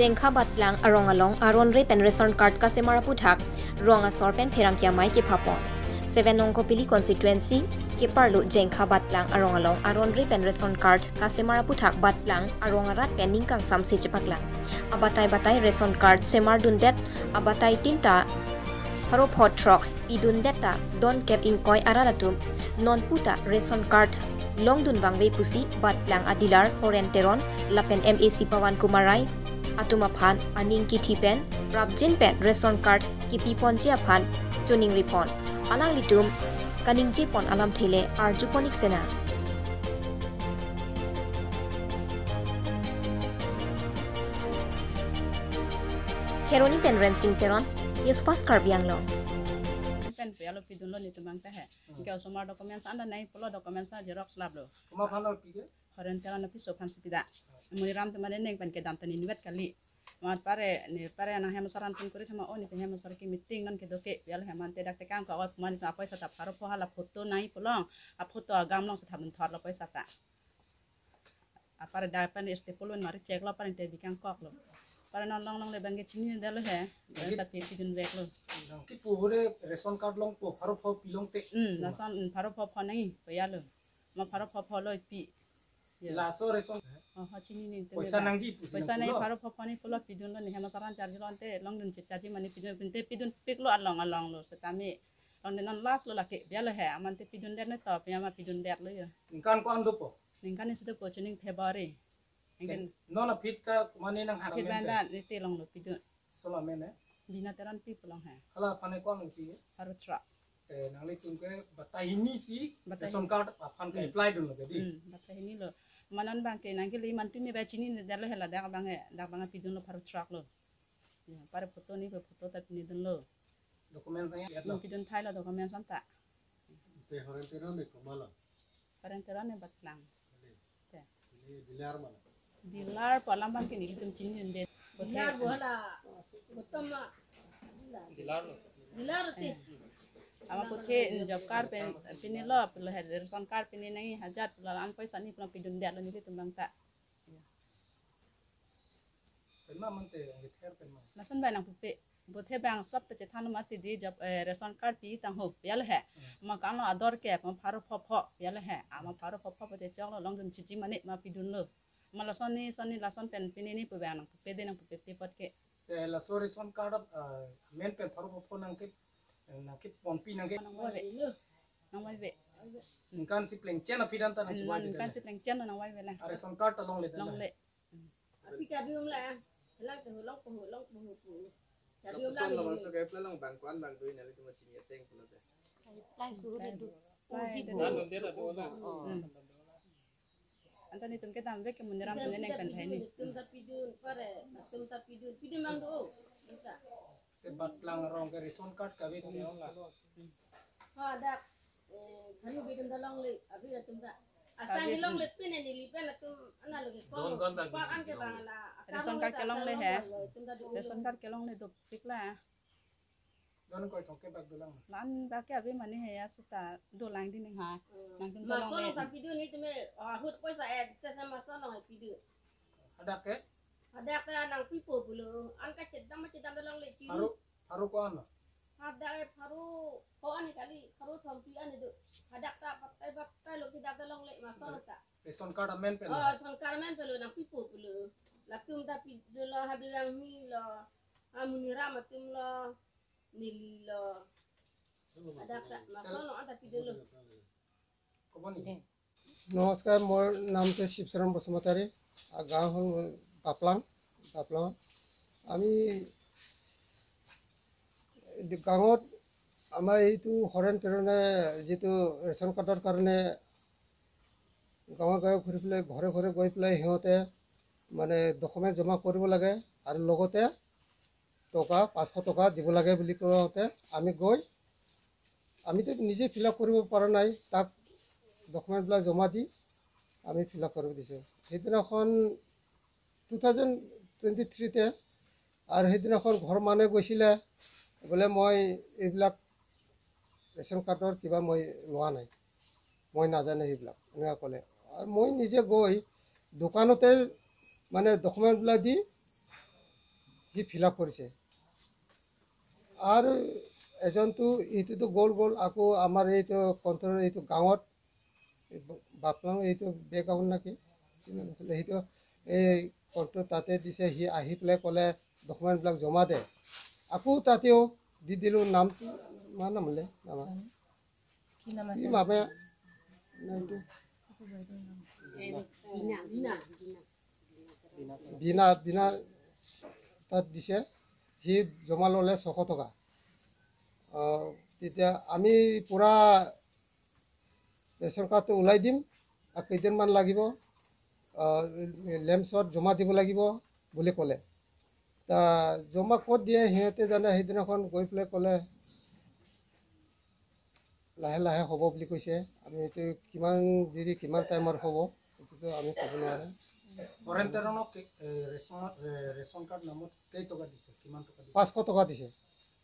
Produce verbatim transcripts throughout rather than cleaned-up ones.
Jengkha Batplang arong along aron re pen ration card kasemar aputhak rong asor pen pherangke amei kepapon. Seven Nongkopili constituency keparlo Jengkha Batplang arong along aron re pen ration card kasemar aputhak Batplang arong arat pen ning kangsam se chepaklang. Abatai batai ration card semar dundet abatai tin ta pharo pho throk pidundet ta don kep ingkoi arat atum non puta ration card longdun vangve pusi Batplang a dealer Horen Teron lapen M A C Pawan Kumar Rai atum aphan aning kithi pen prapjin pen ration card kipi ponji aphan choningri pon. Alanglitum kaningje pon alamthe le arju pon ik sena. Kheroni pen Rensing Teron, News Fast Karbi Anglong. Pen pe alo pidunlo netum abang ta he. Ke osomar documents anta nangji pulo, documents a xerox laplo. Komat aphan lo pi ke? Horen Teron office aphan si pida. Moniram atum aning pen kedam ta ne inutvet kali. Mat pare ne pare nang hem asar an phone kori thama, o ne hem asar ke meeting non kedo ke pe alo he, mante dak tekang ko ot mani ta apoisa ta pharo pho hala photo nangji pulo. A photo agam along si thabun thor lo poisa ta. Apar da pen este polon mari check lo, apar te bikang koklo. Apar non longlongle abang ke chinidetlo he. Lagi sa pi pidunveklo. Nangkepu hure ration card longpo pharo pho pilong te. Hmm, lason, hmm, pharo pho pho nangji pe alo. Ma pharo pho pho lo pi. Ya. Laso ration. Oh, ha, chinine te poisa nangji pusi poisa nangji pulo. Pharo pho pho nangji pulo pidunlo, ne hem asar an charge lo ante longdun chip charge mane pidun pinte pidunpiklo along alonglo setame. Longdun non last lo lake pe alo he, amante pidundet ne to pe ama pidundetlo ya. Ningkan ko-an dopo? Ningkan isi dopo, chuning February. Ningkan. Non aphi ta mane nang aphi haram banda nete longlo pidun. Sola mene? Bina Teron pi pulo he. Hala aphan ne ko-an pi? Pharo throk. Te nanglitum ke batai hini si batai ration card aphan ke apply dunlo ke dei. Hmm, batai hini lo. Mane non abang ke nangkele mantu ne ba chinidetlo he, ladak abang he, dak abang pidunlo pharo throk lo. Ya, apar photo ne pe photo ta pini dunlo. Documents nangji atlo? Hmm, pidun thailo documents anta. Te Horen Teron ne komat lo? Horen Teron ne Batplang. Te. Ini dealer mana? Dealer pu alam abang ke nelitum chinine. Dealer bo hala. Gautam ma. Dealer lo. Dealer te. Ama puthe job card pen pinilo, pulo he ration card pini nangji hajat, pulo an poisa ne pulo pidundetlo nelitum abang ta. Pen ma mante, angkether pen ma. Lason ba nangpupe. Puthe abang sop ta chethan mati di job, eh, ration card pi tang ho pe alo he. Hmm. Ma kanglo ador ke, ma pharo pho pho pe alo he. Ama pharo pho pho pute choklo longdun chiji mane ma pidunlo. Ma lason ne, son ne, lason pen pini ne pu abang nangpupe de, nangpupe pe apot ke. Te laso ration card, ah, amen pen pharo pho pho nangke, nangkeponpi nangke. Nangvaive. Nangvaive. Ningkan si plengchen aphi dan ta nang, ningkan si plengchen nangvaive lang. A ration card ta longle dan. Longle. Api kadium la, lang tu long puhu, long puhu puhu. Kadium la. Lapuson ni. Lapuson ke pla long bang ko-an bang dui nelitum chinine ateng pulo te. Apply suhu de du. Apply uji de bu. Du. Anu dia dah tu lah. Oh. Hmm. Anta netum kedam vek ke moniram atum ne neng pen thai ni. Tum ta pidun, pare, tum ta pidun, pidun mang do. Tum ta. Te Batplang arong ke ration card kave thani ong la. Ha, dak, eh, kanu bidun ta longle, abi atum ta. Asa kave ni longle pin ni li pen atum ana loge ko. Don don ta. Par an ke bang la. Ration card ke longle he. Ration card ke longle dopik la. Don koi thok ke bak dolang. Lan bak ke abi mane he ya seta dolang di ning ha. Hmm. Nangtum ta longle. Maso nang ta pidun netum ahut poisa eh, sesa maso nang pidun. Hadak ke? Hadak ke nangpipo pulo. An kachedam chedam longle chiru. Pharo, pharo ko-an lo? Hadak eh pharo ko-an kali, pharo thompi an do. Hadak ta batai batai lo ke dak ta longle maso nang ta. Ration card amen pen lo? Oh, ration card amen pen lo nangpipo pulo. Latum ta pidun lo, habirang mi lo. Amoniram atum lo. Neli lo. Hadak ta maso nang ta pidun lo. Koboni. নমস্কাৰ, মোৰ নামটো শিৱচৰণ বসুমতাৰী। আ, গাঁও হ'ল বাপলাং, বাপলাং। আমি গাঁৱত আমাৰ এইটো হৰেণ তেৰণে যিটো ৰেচন কাৰ্ডৰ কাৰণে গাঁৱে গাঁৱে ঘূৰি পেলাই, ঘৰে ঘৰে গৈ পেলাই সিহঁতে মানে ডকুমেণ্ট জমা কৰিব লাগে আৰু লগতে টকা পাঁচশ টকা দিব লাগে বুলি কওঁতে আমি গৈ, আমিতো নিজে ফিল আপ কৰিব পৰা নাই, তাক ডকুমেণ্টবিলাক জমা দি আমি ফিল আপ কৰি দিছোঁ। সেইদিনাখন টু থাউজেণ্ড টুৱেণ্টি থ্ৰীতে আৰু সেইদিনাখন ঘৰ মানুহে গৈছিলে বোলে, "মই এইবিলাক ৰেচন কাৰ্ডৰ কিবা মই লোৱা নাই, মই নাজানো সেইবিলাক", এনেকুৱা ক'লে। আৰু মই নিজে গৈ দোকানতে মানে ডকুমেণ্টবিলাক দি সি ফিল আপ কৰিছে। আৰু এজনতো এইটোতো গ'ল গ'ল, আকৌ আমাৰ এইটো কণ্ট্ৰল এইটো গাঁৱত, এই ব- বাপলাং এইটো বেগাঁও নেকি, কি নাম আছিলে, সেইটো এই কণ্ট্ৰল তাতে দিছে। সি আহি পেলাই ক'লে, "ডকুমেণ্টবিলাক জমা দে।" আকৌ তাতেও দি দিলোঁ। নামটো, মা নাম বোলে, নাম কি নাম কি আছে? মামে নামটো? বিনা, বিনা, বিনা। বিনা, বিনা তাত দিছে। সি জমা ল'লে ছশ টকা। আহ, তেতিয়া আমি পূৰা ৰেচন কাৰ্ডটো ওলাই দিম, আৰু কেইদিনমান লাগিব, আহ, লেম্পছত জমা দিব লাগিব বুলি ক'লে। তা জমা ক'ত দিয়ে সিহঁতে জানে। সেইদিনাখন গৈ পেলাই ক'লে, লাহে লাহে হ'ব বুলি কৈছে। আমি এইটো কিমান দেৰি, কিমান টাইমত হ'ব, এইটোতো আমি ক'ব নোৱাৰে। হৰেণ তেৰণক কে- এ, ৰেচন, এ, ৰেচন কাৰ্ড নামত কেই টকা দিছে? কিমান টকা দিছে? পাঁচশ টকা দিছে।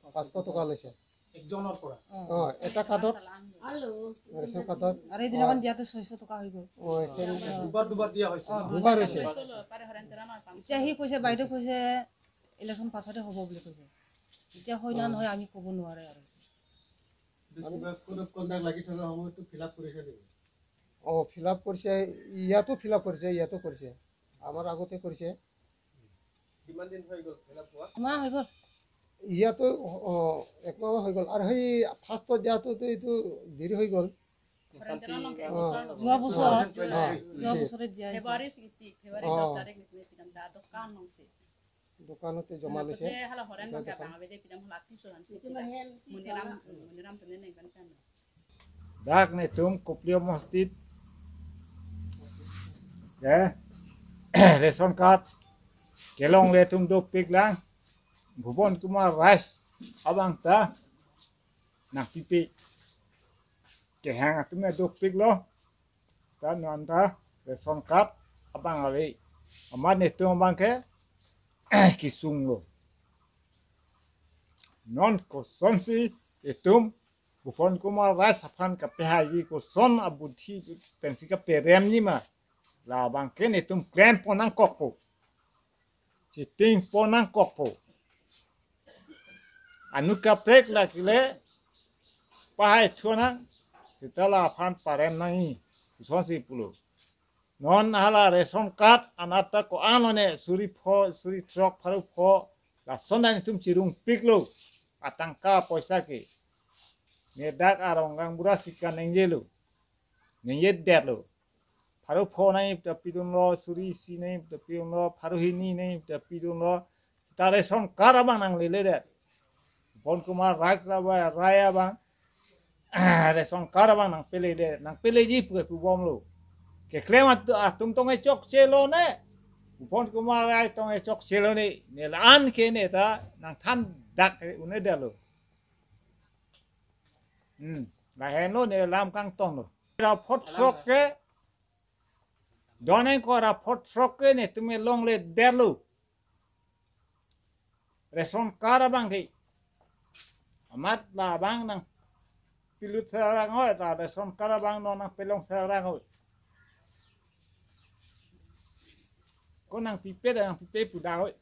পাঁচশ টকা লৈছে। একজনৰ পৰা? অ, এটা কাৰ্ডত, ৰেচন কাৰ্ডত। আৰু এইদিনাখন দিয়াতো ছয়শ টকা হৈ গ'ল। অ, একে দুবাৰ দুবাৰ দিয়া হৈছে ন? দুবাৰ হৈছে। এতিয়া সি কৈছে, বাইদেউ কৈছে, ইলেকশ্যন পাছতে হ'ব বুলি কৈছে। এতিয়া হয় না নহয় আমি ক'ব নোৱাৰে আৰু। কিবা কোড অফ কণ্ডাক্ট লাগি থকা সময়তো ফিল আপ কৰিছে নেকি? অ, ফিল আপ কৰিছে, ইয়াতো ফিল আপ কৰিছে, ইয়াতো কৰিছে, আমাৰ আগতে কৰিছে। কিমান দিন হৈ গ'ল ফিল আপ হোৱা? এমাহ হৈ গ'ল। ইয়াতো, অ, একমাহ হৈ গ'ল। আৰু সেই ফাৰ্ষ্টত দিয়াটোতো এইটো দেৰি হৈ গ'ল। অ। যোৱা বছৰ। অ, যোৱা বছৰে দিয়া হৈছে। ফেব্ৰুৱাৰী চিক্সটি, ফেব্ৰুৱাৰী অ। দহ তাৰিখ নিচনা পিতাম দা দোকান নংসে। দোকানতে জমা লৈছে। Hala horen bang ka bang avede pidam hala piso ham si pidam. Muniram, muniram temne neng kan kan. Dak netum Kopili Basti. Ya. Ration card kelongle atum dopik lang. Bhuban Kumar Rice abang ta nangpipe. Kehang atum dopiklo. Ta non ta ration card abang ave. Amat netum abang ke kesunglo. Non kosonsi etum Bhuban Kumar Rice aphan kapehaiji koson abudhi pensi kaperemji ma. Labang ke netum klempon nangkokpo. Chetingpon nangkokpo. Anut kaprek lake le pahai thunang, seta laphan parem nangji, kosonsi pulo. Non hala ration card anat ta ko-an lone, suri pho, suri throk, pharo pho, lason dan netum chirungpiklo, atangka poisa ke. Ne dak arong gang bura sika nengjelo, nengjedetlo. Pharo pho nangji ta pidunlo, suri isi nangji ta pidunlo, pharo hini nangji ta pidunlo. Ta ration card abang nangleledet. Bhuban Kumar Rice abang, Rice abang ration card abang nangpeledet, nangpeleji pu pubomlo. Keklem at- atum tong e chokchelo ne. Bhuban Kumar Rice tong e chokchelo ne. Ne la-an ke ne ta nangthan dak un'edetlo. Hmm, lahenlo ne lam kangtonglo. Ra phot throk ke, doneng ko ra phot throk ke netum longledetlo. Ration card abang ke. Amat labang nangpilut sarang oi, ra ration card abang non nangpelong sarang oi. Ko nangpipe da nangpipe pu da oi.